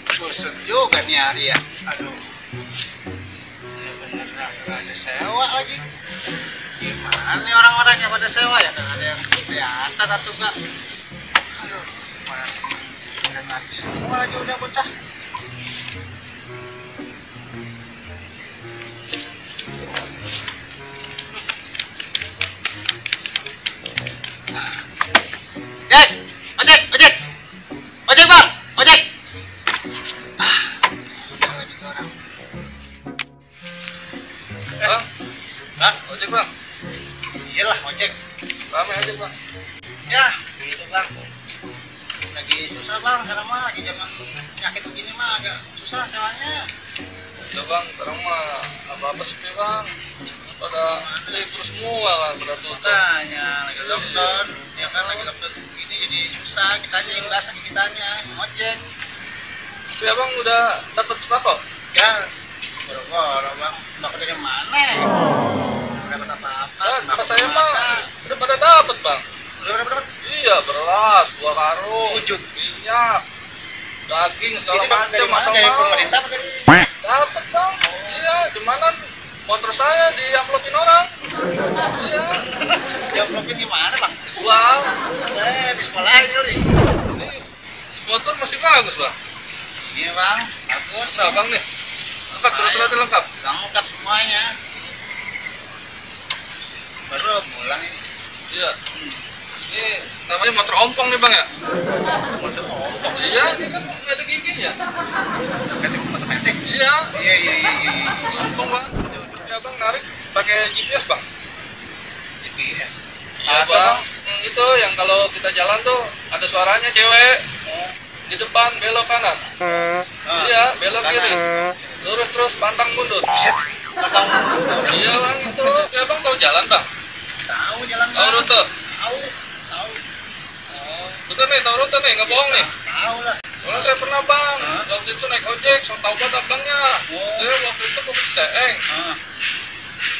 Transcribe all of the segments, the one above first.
Bosan juga nih hari ya. Aduh. Ya bener dah, nggak ada sewa lagi. Gimana nih orang-orang yang pada sewa ya? Nggak ada yang kelihatan atau enggak? Aduh, mana udah mati semua lagi udah bocah. Ojek, ojek, ojek, ojek bang, ojek. Bang, Hah? ojek bang, Iyalah ojek. rame aja bang. Ya, gitu bang. Lagi susah bang, sekarang mah lagi zaman penyakit begini mah agak susah sewanya. Ya bang, sekarang mah apa-apa sepi bang. Pada libur semua kan, pada tutup. Makanya lagi lockdown, ya kan lagi lockdown begini jadi susah. Kitanya yang berasa kitanya ngojek. Tapi abang udah dapat sembako? Ya, boro-boro bang. Sembako dari mana? Nggak dapat apa-apa. Kan, Sembako kata saya dari mah mana? udah pada dapat bang. Udah dapat. Iya, beras, 2 karung, Wujud. minyak, daging, segala Itu dapat dari macam. mana? Asal Dari mau. pemerintah apa dari? Dapat bang. Iya, cuman motor saya diamplopin orang. Iya, Diamplopin gimana bang? jual. Saya di sekolah kali. Ini motor masih bagus bang. Iya bang, bagus. Nah bang nih, lengkap, surat-suratnya lengkap. Lengkap semuanya. Baru pulang ini. Iya. Ini namanya motor ompong nih bang ya? Motor ompong. Iya, ini kan nggak ada giginya. Kacau motor metik. Iya, Iya iya iya iya. ompong bang. Ya bang, narik pakai GPS bang. GPS. Iya bang. Itu yang kalau kita jalan tuh ada suaranya cewek. Di depan belok kanan. Iya, belok kiri. Lurus terus pantang mundur. Potong. Iya bang, itu. Ya bang tahu jalan bang? Tahu jalan Tahu rute? Tahu. Tahu. Oh, betul nih, tahu rute nih, nggak bohong nih. Tahu lah. Soalnya saya pernah bang, Hah? waktu itu naik ojek, so tau banget abangnya. Oh. Saya waktu itu ke Seeng. Ah.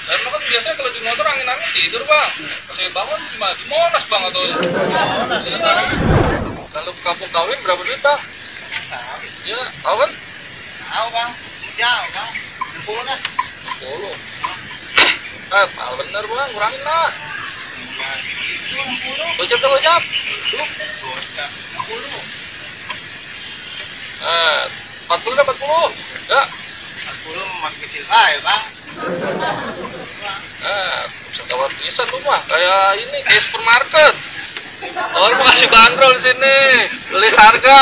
Dan kan biasanya kalau di motor angin-angin tidur bang. Pas saya bangun cuma di Monas bang atau Oh, nah, iya. sebentar. Kalau ke kampung kawin berapa duit bang? Tahu. Iya, tahu kan? Tahu bang. Jauh bang. 10 dah. 10. Mahal bener bang, kurangin lah. Enggak segitu 60. Gojek dong gojek. Tuh. Bocah. 60. 40 dah 40. Ya. 40 makin kecil aja bang. Bisa tawar bisa tuh mah. Kayak ini, kayak supermarket. Oh, lu kasih bandrol di sini. List harga.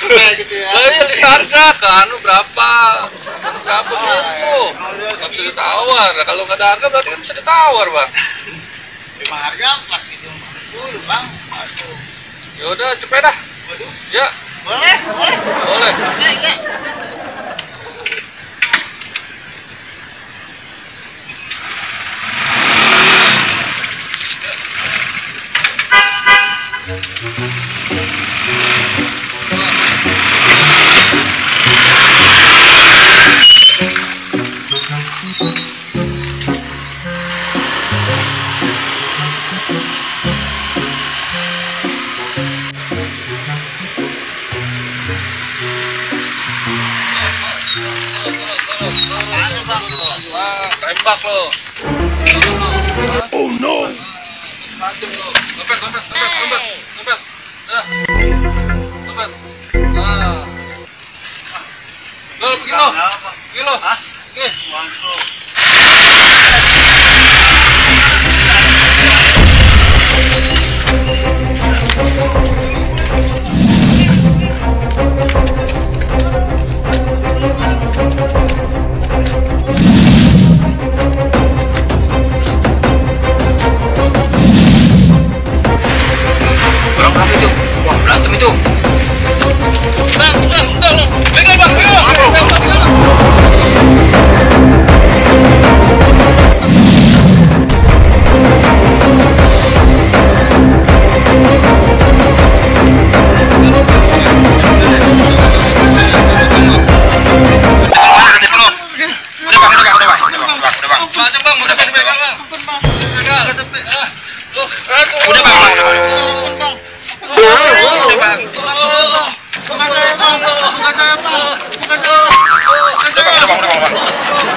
Kayak gitu ya. Iya, list harga kan. Lu berapa? Berapa gitu? Nggak bisa ditawar. Nah, kalau nggak ada harga berarti kan bisa ditawar, bang. Lima harga pas gitu 40 bang. Aduh. Yaudah, cepet dah. Waduh. Ya, Boleh, boleh. boleh. Ya. Tembak lo. Oh no! Macem lo. Dompet, dompet, dompet, dompet, dompet. Ya. Dompet. Nah. Lo pergi lo. Pergi lo. Hah? Pergi. Uangku. Berapa itu? Wah, berantem itu. Bang, bang, udah lo. Pegang bang, pegang bang. Pegang bang, pegang bang. Macam bang, udah bang, pegang bang. Pegang. Lo. Udah bang, Bang. udah bang. Bang. bukan saya, Pak. Bukan saya. Bukan Udah saya. bang, udah bang.